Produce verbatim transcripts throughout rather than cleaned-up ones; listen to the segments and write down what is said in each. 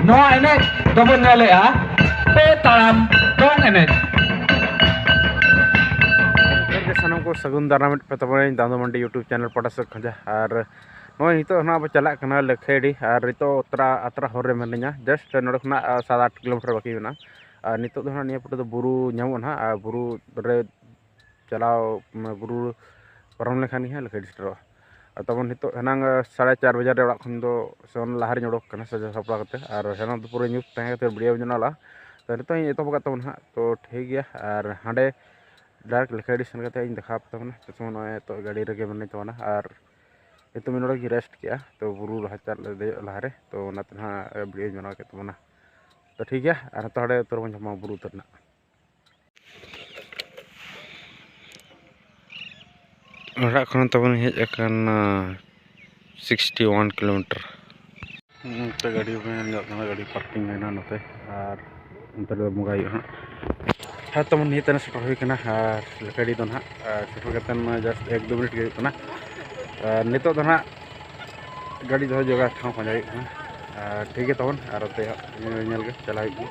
ᱱᱚᱣᱟ ᱮᱱᱮᱡ ᱫᱚᱵᱚᱱ ᱧᱮᱞᱮᱜᱼᱟ ᱯᱮ ᱛᱟᱲᱟᱢ ᱫᱚᱝ ᱮᱱᱮᱡ᱾ ᱡᱚᱦᱟᱨ ᱜᱮ ᱥᱟᱱᱟᱢ ᱠᱚ, ᱥᱟᱹᱜᱩᱱ ᱫᱟᱨᱟᱢᱮᱫ ᱯᱮ ᱛᱟᱵᱚᱱᱟᱹᱧ ᱫᱟᱢᱫᱚ ᱢᱟᱱᱰᱤ YouTube channel ᱯᱟᱦᱴᱟ ᱥᱮᱫ ᱠᱷᱚᱱ ᱡᱟ᱾ ᱟᱨ ᱱᱚᱜᱼᱚᱭ ᱱᱤᱛᱚᱜ ᱱᱟᱦᱟᱜ ᱵᱚ ᱪᱟᱞᱟᱜ ᱠᱟᱱᱟ ᱞᱟᱹᱠᱷᱟᱹᱭᱰᱤ, ᱟᱨ ᱱᱤᱛᱚᱜ ᱟᱛᱨᱟ, ᱟᱛᱨᱟ ᱦᱚᱨ ᱨᱮ ᱢᱤᱱᱟᱹᱧᱟ᱾ Just ᱱᱚᱰᱮ ᱠᱷᱚᱱᱟᱜ, ᱟ, ᱥᱟᱛ ᱟᱴ ᱠᱤᱞᱳᱢᱤᱴᱟᱨ ᱵᱟᱹᱠᱤ ᱢᱮᱱᱟᱜᱼᱟ᱾ ᱟᱨ ᱱᱤᱛᱚᱜ ᱫᱚ ᱱᱟᱦᱟᱜ ᱱᱤᱭᱟᱹ ᱯᱚᱨᱮ ᱫᱚ ᱵᱩᱨᱩ ᱧᱟᱢᱚᱜᱼᱟ ᱱᱟᱦᱟᱜ, ᱟᱨ ᱵᱩᱨᱩ ᱨᱮ ᱪᱟᱞᱟᱣ, ᱢᱟᱱᱮ, ᱵᱩᱨᱩ ᱯᱟᱨᱚᱢ ᱞᱮᱱᱠᱷᱟᱱ ᱜᱮ ᱦᱟᱸᱜ ᱞᱟᱹᱠᱷᱟᱹᱭᱰᱤ ᱥᱮᱴᱮᱨᱚᱜᱼᱟ᱾ ᱟᱨ ᱛᱟᱵᱚᱱ ᱱᱤᱛᱚᱜ ᱮᱱᱟᱝ ᱥᱟᱲᱮ ᱪᱟᱨ ᱵᱟᱡᱮ ᱨᱮ ᱚᱲᱟᱜ ᱠᱷᱚᱱ ᱫᱚ ᱥᱮ ᱚᱱᱟ ᱞᱟᱦᱟ ᱨᱤᱧ ᱚᱰᱚᱠ ᱠᱟᱱᱟ ᱥᱟᱡᱟᱣ ᱥᱟᱯᱲᱟᱣ ᱠᱟᱛᱮ, ᱟᱨ ᱮᱱᱟᱝ ᱫᱚ ᱯᱩᱨᱟᱹ ᱧᱩᱛ ᱛᱟᱦᱮᱸ ᱠᱟᱛᱮ ᱵᱷᱤᱰᱤᱭᱳ ᱵᱮᱱᱟᱣ ᱞᱟᱜᱼᱟ᱾ ᱛᱚ ᱱᱤᱛᱚᱜ ᱤᱧ ᱮᱛᱚᱦᱚᱵ ᱟᱠᱟᱫ ᱛᱟᱵᱚᱱᱟ ᱦᱟᱸᱜ, ᱛᱚ ᱴᱷᱤᱠ ᱜᱮᱭᱟ, ᱟᱨ ᱦᱟᱸᱰᱮ direct ᱞᱟᱹᱠᱷᱟᱹᱭᱰᱤ ᱥᱮᱱ ᱠᱟᱛᱮ ᱤᱧ ᱫᱮᱠᱷᱟᱣ ᱟᱯᱮ ᱛᱟᱵᱚᱱᱟ᱾ ᱛᱚ ᱱᱚᱜᱼᱚᱭ ᱱᱤᱛᱚᱜ ᱜᱟᱹᱰᱤ ᱨᱮᱜᱮ ᱢᱮᱱᱟᱹᱧ ᱛᱟᱵᱚᱱᱟ, ᱟᱨ ᱱᱤᱛᱚᱜ ᱢᱤᱫ ᱰᱚᱸᱰᱮᱠ ᱤᱧ rest ᱠᱮᱜᱼᱟ, ᱛᱚ ᱵᱩᱨᱩ ᱞᱟᱦᱟ ᱪᱟᱞᱟᱜ ᱞᱮ ᱫᱮᱡᱚᱜ ᱞᱟᱦᱟᱨᱮ, ᱛᱚ ᱚᱱᱟᱛᱮ ᱱᱟᱦᱟᱜ ᱵᱷᱤᱰᱤᱭᱳᱧ ᱵᱮᱱᱟᱣ ᱠᱮᱫ ᱛᱟᱵᱚᱱᱟ᱾ ᱛᱚ ᱴᱷᱤᱠ ᱜᱮᱭᱟ, ᱟᱨ ᱱᱤᱛᱚᱜ ᱦᱟᱸᱰᱮ ᱩᱛᱟᱹᱨ ᱵᱚᱱ ᱧᱟᱯᱟᱢᱟ ᱵᱩᱨᱩ ᱩᱛᱟᱹᱨ ᱨᱮᱱᱟᱜ᱾ ᱚᱲᱟᱜ ᱠᱷᱚᱱ ᱛᱟᱵᱚᱱ ᱦᱮᱡ ᱟᱠᱟᱱᱟ sixty one kilometer᱾ ᱱᱚᱛᱮ ᱜᱟᱹᱰᱤ ᱠᱚ ᱧᱮᱞ ᱧᱚᱜ ᱠᱟᱱᱟ, ᱜᱟᱹᱰᱤ parking ᱢᱮᱱᱟᱜᱼᱟ ᱱᱚᱛᱮ, ᱟᱨ ᱚᱱᱛᱮ ᱨᱮ ᱵᱚᱸᱜᱟ ᱦᱩᱭᱩᱜᱼᱟ ᱦᱟᱸᱜ᱾ ᱦᱮᱸ, ᱛᱟᱵᱚᱱ ᱱᱤᱭᱟᱹ ᱛᱟᱱᱮ ᱥᱮᱴᱮᱨ ᱦᱩᱭ ᱠᱟᱱᱟ, ᱟᱨ ᱞᱟᱹᱠᱷᱟᱹᱭᱰᱤ ᱫᱚ ᱱᱟᱦᱟᱜ, ᱟᱨ ᱥᱮᱴᱮᱨ ᱠᱟᱛᱮ ᱢᱟ just ᱮᱠ ᱫᱩ ᱢᱤᱱᱤᱴ ᱜᱮ ᱦᱩᱭᱩᱜ ᱠᱟᱱᱟ᱾ ᱟᱨ ᱱᱤᱛᱚᱜ ᱫᱚ ᱱᱟᱦᱟᱜ ᱜᱟᱹᱰᱤ ᱫᱚᱦᱚ ᱡᱟᱭᱜᱟ ᱴᱷᱟᱶ ᱯᱟᱸᱡᱟ ᱦᱩᱭᱩᱜ ᱠᱟᱱᱟ᱾ ᱟᱨ ᱴᱷᱤᱠ ᱜᱮ ᱛᱟᱵᱚᱱ, ᱟᱨ ᱚᱱᱛᱮ ᱦᱟᱸᱜ ᱧᱮᱞ ᱜᱮ ᱪᱟᱞᱟᱜ ᱦᱩᱭᱩᱜ ᱠᱟᱱᱟ᱾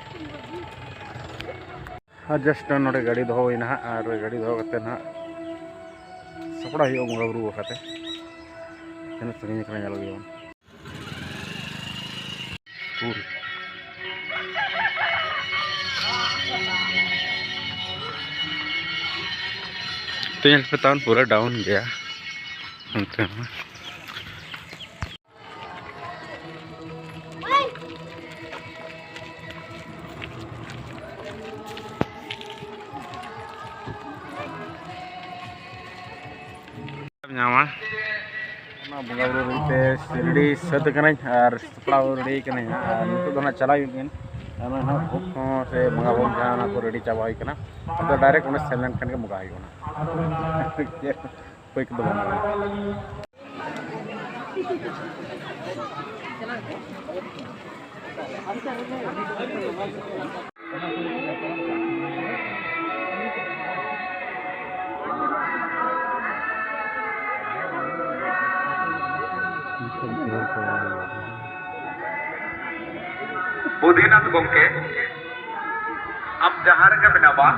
ᱟᱨ just ᱱᱚᱰᱮ ᱜᱟᱹᱰᱤ ᱫᱚᱦᱚ ᱦᱩᱭᱱᱟ ᱦᱟᱸᱜ, ᱟᱨ ᱜᱟᱹᱰᱤ ᱫᱚᱦᱚ ᱠᱟᱛᱮ ᱱᱟᱦᱟᱜ ᱥᱟᱯᱲᱟᱣ ᱦᱩᱭᱩᱜᱼᱟ ᱵᱚᱸᱜᱟ ᱵᱩᱨᱩ ᱵᱟᱠᱷᱨᱟᱛᱮ᱾ ᱛᱤᱱᱟᱹᱜ ᱥᱟᱺᱜᱤᱧ ᱠᱟᱱᱟ ᱧᱮᱞ ᱟᱹᱜᱩᱭᱟᱵᱚᱱ᱾ ᱯᱩᱨ᱾ ᱛᱮᱦᱮᱧ ᱯᱮ ᱛᱟᱣᱟᱱ ᱯᱩᱨᱟᱹ down ᱜᱮᱭᱟ ᱚᱱᱛᱮ ᱦᱚᱸ᱾ ᱧᱟᱢᱟ᱾ ᱚᱱᱟ ᱵᱚᱸᱜᱟ ᱵᱩᱨᱩ ᱞᱟᱹᱜᱤᱫ ᱛᱮ ready ᱥᱟᱹᱛ ᱠᱟᱹᱱᱟᱹᱧ ᱟᱨ ᱥᱟᱯᱲᱟᱣ ready ᱠᱟᱹᱱᱟᱹᱧ ᱦᱟᱸᱜ᱾ ᱟᱨ ᱱᱤᱛᱚᱜ ᱫᱚ ᱦᱟᱸᱜ ᱪᱟᱞᱟᱣ ᱦᱩᱭᱩᱜ ᱠᱟᱱᱟ᱾ ᱟᱨ ᱱᱚᱜᱼᱚᱭ ᱦᱟᱸᱜ ᱵᱷᱳᱜᱽ ᱠᱚᱦᱚᱸ ᱥᱮ ᱵᱚᱸᱜᱟ ᱵᱷᱳᱜᱽ ᱡᱟᱦᱟᱸ, ᱚᱱᱟ ᱠᱚ ready ᱪᱟᱵᱟ ᱦᱩᱭ ᱠᱟᱱᱟ᱾ ᱟᱫᱚ direct ᱚᱸᱰᱮ ᱥᱮᱱ ᱞᱮᱱᱠᱷᱟᱱ ᱜᱮ ᱵᱚᱸᱜᱟ ᱦᱩᱭᱩᱜᱼᱟ ᱦᱟᱸᱜ᱾ ᱚᱠᱚᱭ ᱠᱚᱫᱚ ᱵᱟᱝ ᱠᱟᱱᱟ᱾ ᱵᱩᱫᱷᱤᱱᱟᱛᱷ ᱜᱚᱢᱠᱮ, ᱟᱢ ᱡᱟᱦᱟᱸ ᱨᱮᱜᱮ ᱢᱮᱱᱟᱢᱟ,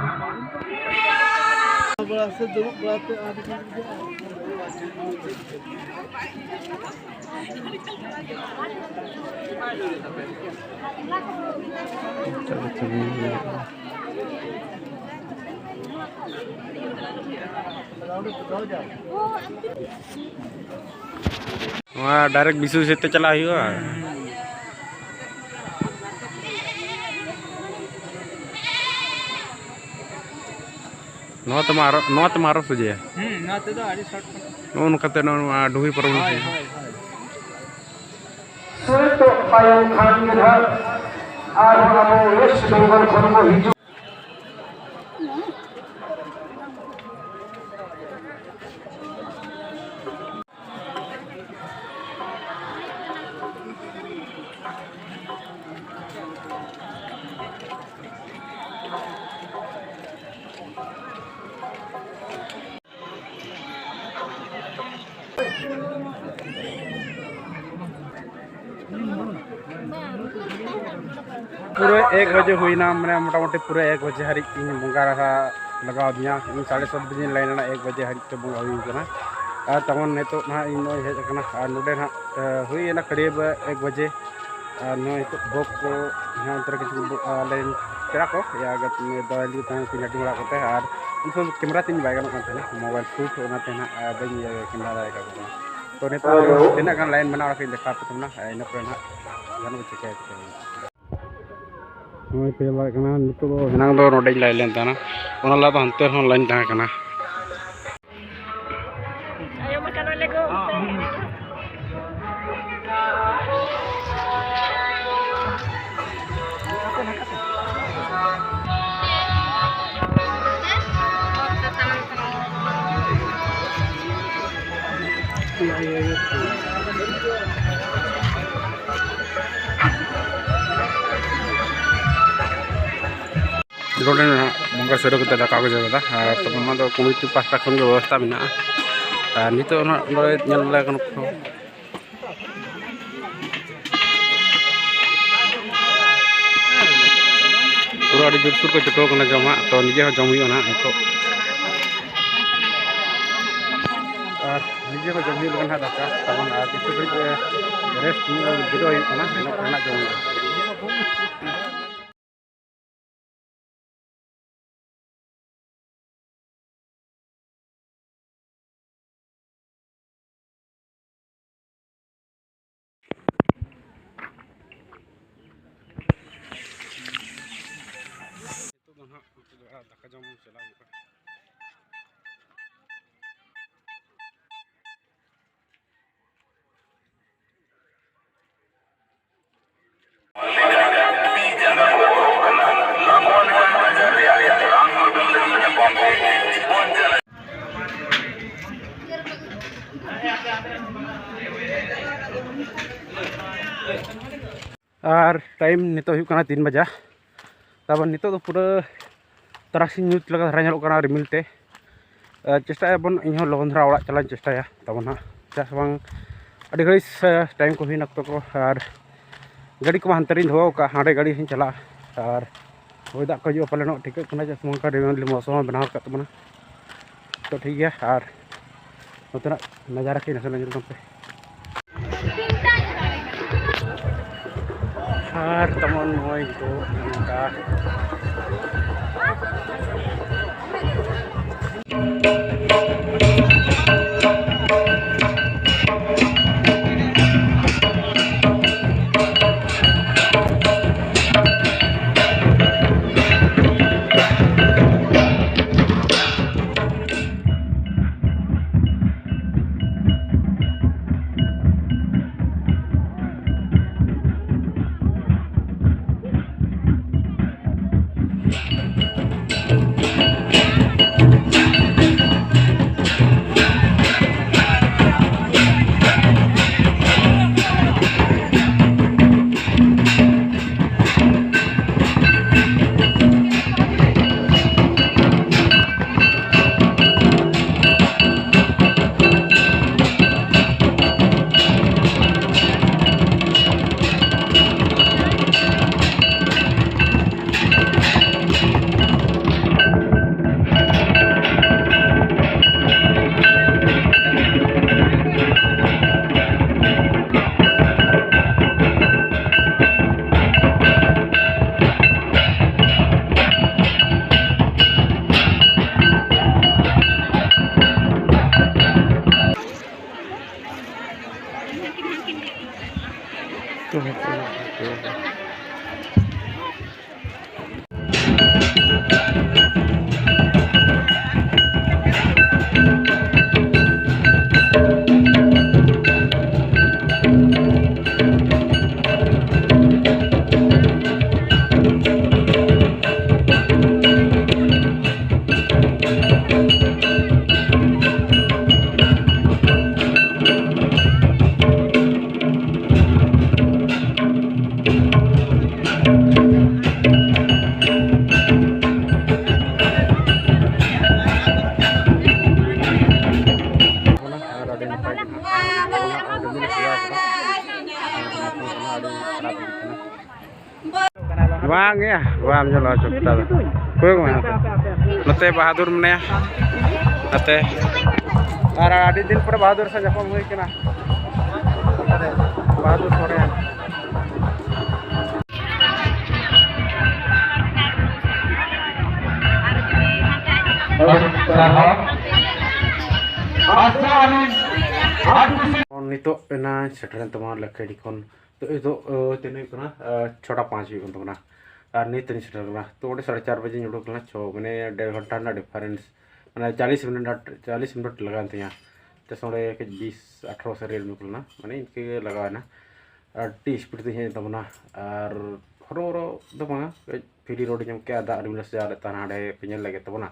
ᱵᱟᱲᱟ ᱥᱮ ᱫᱩᱲᱩᱵ ᱵᱟᱲᱟ ᱛᱮ ᱟᱹᱰᱤ ᱜᱟᱱ ᱜᱮ ᱱᱚᱣᱟ direct ᱵᱤᱥᱩ ᱥᱮᱫ ᱛᱮ ᱪᱟᱞᱟᱜ ᱦᱩᱭᱩᱜᱼᱟ᱾ ᱱᱚᱣᱟ ᱛᱮᱢᱟ ᱟᱨᱚ, ᱱᱚᱣᱟ ᱛᱮᱢᱟ ᱟᱨᱚ ᱥᱚᱡᱷᱮᱭᱟ᱾ ᱦᱩᱸ, ᱱᱚᱣᱟ ᱛᱮᱫᱚ ᱟᱹᱰᱤ short ᱠᱟᱱᱟ᱾ ᱱᱚᱜᱼᱚ ᱱᱚᱝᱠᱟ ᱛᱮ ᱱᱚᱣᱟ ᱰᱩᱝᱜᱤ ᱯᱟᱨᱚᱢ ᱦᱳᱭ, ᱦᱩᱭᱩᱜᱼᱟ᱾ ᱦᱳᱭ, ᱦᱳᱭ᱾ ᱥᱮᱞᱮᱫᱚᱜ ᱛᱟᱭᱚᱢ ᱠᱷᱟᱱ ᱜᱮ ᱱᱟᱦᱟᱜ ᱟᱨᱦᱚᱸ ᱟᱵᱚ West Bengal ᱠᱷᱚᱱ ᱵᱚ ᱦᱤᱡᱩᱜ᱾ ᱯᱩᱨᱟᱹ ᱮᱠ ᱵᱟᱡᱮ ᱦᱩᱭᱱᱟ, ᱢᱟᱱᱮ ᱢᱚᱴᱟᱢᱩᱴᱤ ᱯᱩᱨᱟᱹ ᱮᱠ ᱵᱟᱡᱮ ᱦᱟᱹᱨᱤᱡ ᱤᱧ ᱵᱚᱸᱜᱟ ᱨᱟᱦᱟ ᱞᱟᱜᱟᱣ ᱟᱹᱫᱤᱧᱟ᱾ ᱤᱧ ᱥᱟᱲᱮ ᱥᱟᱛ ᱵᱟᱡᱮᱧ ᱞᱟᱭᱤᱱ ᱮᱱᱟ, ᱮᱠ ᱵᱟᱡᱮ ᱦᱟᱹᱨᱤᱡ ᱛᱮ ᱵᱚᱸᱜᱟ ᱦᱩᱭ ᱠᱟᱱᱟ᱾ ᱟᱨ ᱛᱟᱵᱚᱱ ᱱᱤᱛᱚᱜ ᱱᱟᱦᱟᱜ ᱤᱧ ᱱᱚᱜᱼᱚᱭ ᱦᱮᱡ ᱟᱠᱟᱱᱟ, ᱟᱨ ᱱᱚᱰᱮ ᱱᱟᱦᱟᱜ, ᱮ, ᱦᱩᱭ ᱮᱱᱟ ᱠᱷᱟᱹᱲᱤᱭᱟᱹ ᱮᱠ ᱵᱟᱡᱮ᱾ ᱟᱨ ᱱᱚᱜᱼᱚᱭ ᱱᱤᱛᱚᱜ ᱵᱷᱳᱜᱽ ᱠᱚ ᱦᱮᱱᱟᱜ ᱚᱱᱛᱮ ᱨᱮ ᱠᱤᱪᱷᱩ, ᱟ, ᱟᱞᱮ ᱨᱮᱱ ᱯᱮᱲᱟ ᱠᱚ, ᱭᱟ, ᱜᱟᱛᱮ ᱫᱟᱫᱟ ᱦᱤᱞᱤ ᱛᱟᱦᱮᱸ ᱠᱚ ᱦᱟᱹᱴᱤᱧ ᱵᱟᱲᱟ ᱠᱟᱛᱮ, ᱟᱨ ᱩᱱ ᱥᱚᱢᱚᱭ ᱠᱮᱢᱮᱨᱟ ᱛᱤᱧ ᱵᱟᱭ ᱜᱟᱱᱚᱜ ᱠᱟᱱ ᱛᱟᱦᱮᱱᱟ, ᱢᱳᱵᱟᱭᱤᱞ ᱥᱩᱴ, ᱚᱱᱟᱛᱮ ᱱᱟᱦᱟᱜ, ᱟ, ᱵᱟᱹᱧ, ᱤᱭᱟᱹ, ᱠᱮᱢᱮᱨᱟ ᱫᱟᱲᱮ ᱠᱟᱜ ᱠᱚ ᱠᱟᱱᱟ᱾ ᱛᱚ ᱱᱤᱛᱚᱜ ᱛᱤᱱᱟᱹᱜ ᱜᱟᱱ ᱞᱟᱭᱤᱱ ᱢᱮᱱᱟᱜᱼᱟ, ᱚᱱᱟ ᱠᱚᱧ ᱫᱮᱠᱷᱟᱣ ᱟᱯᱮ ᱠᱟᱱᱟ, ᱤᱱᱟᱹ ᱯᱚᱨᱮ ᱱᱟᱦᱟᱜ ᱡᱟᱦᱟᱱᱟᱜ ᱵᱚ ᱪᱤᱠᱟᱹᱭᱟ᱾ ᱱᱚᱜᱼᱚᱭ ᱯᱮ ᱧᱮᱞ ᱫᱟᱲᱮᱭᱟᱜ ᱠᱟᱱᱟ, ᱱᱤᱛᱚᱜ ᱫᱚ ᱮᱱᱟᱝ ᱫᱚ ᱱᱚᱰᱮᱧ ᱞᱟᱭᱤᱱ ᱞᱮᱱ ᱛᱟᱦᱮᱱᱟ, ᱚᱱᱟ ᱞᱟᱦᱟ ᱫᱚ ᱦᱟᱱᱛᱮ ᱨᱮᱦᱚᱸ ᱞᱟᱭᱤᱱ ᱛᱟᱦᱮᱸ ᱠᱟᱱᱟ᱾ ᱟᱭᱳ ᱢᱟ ᱠᱟᱱᱟ ᱞᱮ ᱜᱚ, ᱚᱱᱛᱮ᱾ ᱱᱚᱰᱮ ᱱᱟᱜ ᱵᱚᱸᱜᱟ ᱥᱩᱨ ᱠᱟᱛᱮ ᱫᱟᱠᱟ ᱠᱚ ᱡᱚᱢ ᱮᱫᱟ, ᱟᱨ ᱛᱚᱵᱮ ᱱᱚᱣᱟ ᱫᱚ ᱠᱚᱢᱤᱴᱤ ᱯᱟᱦᱴᱟ ᱠᱷᱚᱱ ᱜᱮ ᱵᱮᱵᱚᱥᱛᱷᱟ ᱢᱮᱱᱟᱜᱼᱟ᱾ ᱟᱨ ᱱᱤᱛᱚᱜ ᱱᱟᱜ ᱱᱚᱰᱮ ᱧᱮᱞ ᱞᱮ ᱜᱟᱱᱚᱜ ᱠᱟᱱᱟ᱾ ᱟᱹᱰᱤ ᱡᱳᱨᱥᱳᱨ ᱠᱚ ᱪᱷᱩᱴᱟᱹᱣ ᱠᱟᱱᱟ ᱡᱚᱢᱟᱜ, ᱛᱚ ᱱᱤᱡᱮ ᱦᱚᱸ ᱡᱚᱢ ᱦᱩᱭᱩᱜᱼᱟ ᱱᱟᱦᱟᱜ ᱱᱤᱛᱚᱜ᱾ ᱟᱨ ᱱᱤᱡᱮ ᱦᱚᱸ ᱡᱚᱢ ᱦᱩᱭᱩᱜ ᱞᱟᱹᱜᱤᱫ ᱱᱟᱦᱟᱜ ᱫᱟᱠᱟ ᱛᱟᱵᱚᱱ, ᱟᱨ ᱠᱤᱪᱷᱩ ᱜᱷᱟᱹᱲᱤᱡ ᱨᱮᱥᱴ ᱡᱤᱨᱟᱹᱣ ᱦᱩᱭᱩᱜ ᱠᱟᱱᱟ, ᱤᱱᱟᱹ ᱯᱚᱨᱮ ᱱᱟᱦᱟᱜ ᱡᱚᱢ ᱦᱩᱭᱩᱜᱼᱟ᱾ ᱱᱤᱛᱚᱜ ᱫᱚ ᱱᱟᱦᱟᱜ ᱫᱟᱠᱟ ᱡᱚᱢ ᱪᱟᱞᱟᱜ ᱦᱩᱭᱩᱜᱼᱟ᱾ ᱟᱨ ᱴᱟᱭᱤᱢ ᱱᱤᱛᱚᱜ ᱦᱩᱭᱩᱜ ᱠᱟᱱᱟ ᱛᱤᱱ ᱵᱟᱡᱟ᱾ ᱛᱟᱨᱯᱚᱨ ᱱᱤᱛᱚᱜ ᱫᱚ ᱯᱩᱨᱟᱹ ᱛᱟᱨᱟᱥᱤᱧ ᱧᱩᱛ ᱞᱮᱠᱟ ᱫᱷᱟᱨᱟ ᱧᱮᱞᱚᱜ ᱠᱟᱱᱟ ᱨᱤᱢᱤᱞ ᱛᱮ᱾ ᱟᱨ ᱪᱮᱥᱴᱟᱭᱟᱵᱚᱱ, ᱤᱧᱦᱚᱸ ᱞᱚᱜᱚᱱ ᱫᱷᱟᱨᱟ ᱚᱲᱟᱜ ᱪᱟᱞᱟᱜ ᱤᱧ ᱪᱮᱥᱴᱟᱭᱟ ᱛᱟᱵᱚᱱ ᱦᱟᱸᱜ᱾ ᱪᱮᱫᱟᱜ ᱥᱮ ᱵᱟᱝ, ᱟᱹᱰᱤ ᱜᱷᱟᱹᱲᱤᱡ ᱴᱟᱭᱤᱢ ᱠᱚ ᱦᱩᱭᱱᱟ ᱚᱠᱛᱚ ᱠᱚ, ᱟᱨ ᱜᱟᱹᱰᱤ ᱠᱚᱢᱟ ᱦᱟᱱᱛᱮ ᱨᱤᱧ ᱫᱚᱦᱚ ᱟᱠᱟᱫᱼᱟ, ᱦᱟᱸᱰᱮ ᱜᱟᱹᱰᱤ ᱦᱚᱸᱧ ᱪᱟᱞᱟᱜᱼᱟ᱾ ᱟᱨ ᱦᱚᱭ ᱫᱟᱜ ᱠᱚ ᱦᱤᱡᱩᱜᱼᱟ ᱯᱟᱞᱮᱱᱚᱜ, ᱴᱷᱤᱠᱟᱹᱜ ᱠᱟᱱᱟ ᱪᱮᱫ ᱥᱚᱢᱚᱭ ᱚᱱᱠᱟ ᱨᱤᱢᱤᱞ ᱢᱚᱥᱚᱢ ᱦᱚᱸ ᱵᱮᱱᱟᱣ ᱟᱠᱟᱫ ᱛᱟᱵᱚᱱᱟ᱾ ᱛᱚ ᱴᱷᱤᱠ ᱜᱮᱭᱟ, ᱟᱨ ᱱᱚᱛᱮᱱᱟᱜ ᱱᱟᱡᱟᱨᱟ ᱠᱟᱹᱡ ᱱᱟᱥᱮ ᱱᱟᱜ ᱧᱮᱞ ᱛᱟᱵᱚᱱ ᱯᱮ᱾ ᱟᱨ ᱛᱟᱵᱚᱱ ᱱᱚᱜᱼᱚᱭ ᱱᱤᱛᱚᱜ ᱱᱚᱝᱠᱟ᱾ ᱵᱟᱝ ᱭᱟ, ᱵᱟᱢ ᱧᱮᱞᱚᱜᱼᱟ ᱪᱚᱠᱛᱟ ᱫᱚ᱾ ᱚᱠᱚᱭ ᱠᱚ ᱢᱮᱱᱟᱜ ᱠᱚᱣᱟ? ᱱᱚᱛᱮ ᱵᱟᱦᱟᱫᱩᱨ ᱢᱮᱱᱟᱭᱟ, ᱱᱚᱛᱮ᱾ ᱟᱨ ᱟᱹᱰᱤ ᱫᱤᱱ ᱯᱚᱨᱮ ᱵᱟᱦᱟᱫᱩᱨ ᱥᱟᱶ ᱧᱟᱯᱟᱢ ᱦᱩᱭ ᱠᱟᱱᱟ᱾ ᱵᱟᱦᱟᱫᱩᱨ ᱥᱚᱨᱮᱱ᱾ ᱱᱤᱛᱚᱜ ᱮᱱᱟᱝ ᱥᱮᱴᱮᱨᱮᱱ ᱛᱟᱢᱟ ᱞᱟᱹᱠᱷᱟᱹᱰᱤ ᱠᱷᱚᱱ᱾ ᱛᱚ, ᱱᱤᱛᱚᱜ, ᱚ, ᱛᱤᱱᱟᱹᱜ ᱦᱩᱭᱩᱜ ᱠᱟᱱᱟ? ᱟ, ᱪᱷᱚᱴᱟ ᱯᱟᱸᱪ ᱦᱩᱭᱩᱜ ᱠᱟᱱ ᱛᱟᱵᱚᱱᱟ᱾ ᱟᱨ ᱱᱤᱛ ᱤᱧ ᱥᱮᱴᱮᱨ ᱠᱟᱱᱟ᱾ ᱛᱚ, ᱚᱸᱰᱮ ᱥᱟᱲᱮ ᱪᱟᱨ ᱵᱟᱡᱮᱧ ᱩᱰᱩᱠ ᱞᱮᱱᱟ, ᱪᱷᱚ, ᱢᱟᱱᱮ, ᱰᱮᱲ ᱜᱷᱚᱱᱴᱟ ᱨᱮᱱᱟᱜ difference, ᱢᱟᱱᱮ, ᱪᱟᱞᱤᱥ ᱢᱤᱱᱤᱴ, ᱪᱟᱞᱤᱥ ᱢᱤᱱᱤᱴ ᱞᱟᱜᱟᱣᱮᱱ ᱛᱤᱧᱟ᱾ ᱛᱚ, ᱚᱸᱰᱮ ᱠᱟᱹᱡ ᱵᱤᱥ, ᱟᱴᱷᱨᱚ ᱥᱮᱫ ᱨᱮ ᱩᱰᱩᱠ ᱞᱮᱱᱟ, ᱢᱟᱱᱮ, ᱤᱱᱠᱟᱹ ᱜᱮ ᱞᱟᱜᱟᱣᱮᱱᱟ᱾ ᱟᱹᱰᱤ speed ᱛᱮᱧ ᱦᱮᱡ ᱮᱱ ᱛᱟᱵᱚᱱᱟ᱾ ᱟᱨ ᱦᱚᱨᱚ ᱵᱚᱨᱚ ᱫᱚ ᱵᱟᱝᱟ, ᱠᱟᱹᱡ free road ᱧᱟᱢ ᱠᱮᱜᱼᱟ, ᱫᱟᱜ ᱨᱤᱢᱤᱞ ᱥᱮ ᱟᱨ ᱛᱟᱦᱮᱱᱟ, ᱚᱸᱰᱮ ᱠᱚ ᱧᱮᱞ ᱞᱟᱹᱜᱤᱫ ᱛᱟᱵᱚᱱᱟ᱾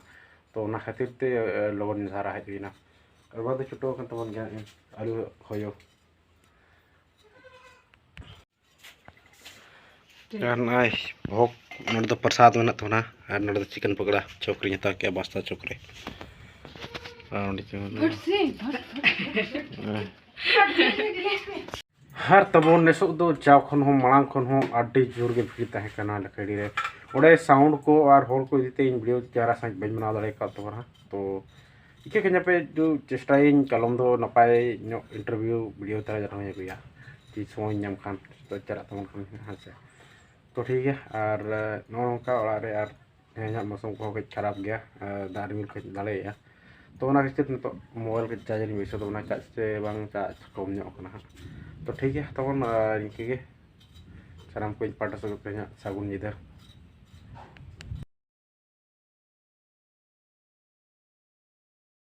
ᱛᱚ, ᱚᱱᱟ ᱠᱷᱟᱹᱛᱤᱨ ᱛᱮ, ᱮ, ᱞᱚᱜᱚᱱ ᱫᱷᱟᱨᱟ ᱦᱮᱡ ᱦᱩᱭᱱᱟ᱾ ᱟᱨ ᱵᱟᱝ ᱫᱚ ᱪᱷᱩᱴᱟᱹᱣ ᱟᱠᱟᱱ ᱛᱟᱵᱚᱱ ᱜᱮᱭᱟ, ᱮ, ᱟᱹᱞᱩ ᱦᱚᱭᱚ᱾ ᱟᱨ ᱱᱚᱜᱼᱚᱭ ᱵᱷᱳᱜᱽ, ᱱᱚᱰᱮ ᱫᱚ ᱯᱨᱚᱥᱟᱫ ᱢᱮᱱᱟᱜ ᱛᱟᱵᱚᱱᱟ, ᱟᱨ ᱱᱚᱰᱮ ᱫᱚ ᱪᱤᱠᱮᱱ ᱯᱚᱠᱚᱲᱟ ᱪᱚᱠ ᱨᱮᱧ ᱦᱟᱛᱟᱣ ᱠᱮᱜᱼᱟ, ᱵᱟᱥᱛᱟ ᱪᱚᱠ ᱨᱮ᱾ ᱟᱨ ᱚᱸᱰᱮ ᱪᱚ-, ᱦᱮᱸ᱾ ᱟᱨ ᱛᱟᱵᱚᱱ ᱱᱮᱥᱚᱜ ᱫᱚ ᱡᱟᱣ ᱠᱷᱚᱱ ᱦᱚᱸ, ᱢᱟᱲᱟᱝ ᱠᱷᱚᱱ ᱦᱚᱸ ᱟᱹᱰᱤ ᱡᱳᱨ ᱜᱮ ᱵᱷᱤᱲ ᱛᱟᱦᱮᱸ ᱠᱟᱱᱟ ᱞᱟᱠᱷᱟᱹᱰᱤ ᱨᱮ᱾ ᱚᱸᱰᱮ sound ᱠᱚ ᱟᱨ ᱦᱚᱲ ᱠᱚ ᱤᱫᱤ ᱛᱮ ᱤᱧ video ᱪᱮᱦᱨᱟ ᱥᱟᱺᱦᱤᱡ ᱵᱟᱹᱧ ᱵᱮᱱᱟᱣ ᱫᱟᱲᱮ ᱟᱠᱟᱫ ᱛᱟᱵᱚᱱᱟ᱾ ᱛᱚ ᱤᱠᱟᱹ ᱠᱟᱹᱧᱟᱯᱮ, ᱮᱠᱴᱩ ᱪᱮᱥᱴᱟᱭᱟᱹᱧ ᱠᱟᱞᱚᱢ ᱫᱚ ᱱᱟᱯᱟᱭ ᱧᱚᱜ interview video ᱫᱷᱟᱨᱟ ᱡᱟᱛᱮᱧ ᱟᱹᱜᱩᱭᱟ, ᱡᱩᱫᱤ ᱥᱚᱢᱚᱭ ᱧᱟᱢ ᱠᱷᱟᱱ ᱛᱚ ᱪᱟᱞᱟᱜ ᱛᱟᱵᱚᱱ ᱠᱷᱟᱱ, ᱦᱮᱸ ᱥᱮ᱾ ᱛᱚ ᱴᱷᱤᱠ ᱜᱮᱭᱟ, ᱟᱨ, ᱮ, ᱱᱚᱜᱼᱚ ᱱᱚᱝᱠᱟ ᱚᱲᱟᱜ ᱨᱮ ᱟᱨ ᱛᱮᱦᱮᱧᱟᱜ ᱢᱳᱥᱚᱢ ᱠᱚᱦᱚᱸ ᱠᱟᱹᱡ ᱠᱷᱟᱨᱟᱯ ᱜᱮᱭᱟ, ᱮ, ᱫᱟᱜ ᱨᱤᱢᱤᱞ ᱠᱟᱹᱡ ᱫᱟᱲᱮᱭᱟᱜᱼᱟ᱾ ᱛᱚ ᱚᱱᱟ ᱠᱷᱟᱹᱛᱤᱨ ᱱᱤᱛᱚᱜ mobile ᱠᱟᱹᱡ charge ᱨᱤᱧ ᱵᱟᱹᱭᱥᱟᱹᱣ ᱛᱟᱵᱚᱱᱟ, charge ᱥᱮ ᱵᱟᱝ charge ᱠᱚᱢ ᱧᱚᱜ ᱠᱟᱱᱟ ᱦᱟᱸᱜ᱾ ᱛᱚ ᱴᱷᱤᱠ ᱜᱮᱭᱟ, ᱛᱟᱵᱚᱱ, ᱮ, ᱤᱱᱠᱟᱹ ᱜᱮ᱾ ᱥᱟᱱᱟᱢ ᱠᱚ ᱤᱧ ᱯᱟᱦᱴᱟ ᱥᱮᱫ ᱠᱷᱚᱱ ᱦᱟᱸᱜ ᱥᱟᱹᱜᱩᱱ ᱧᱤᱫᱟᱹ᱾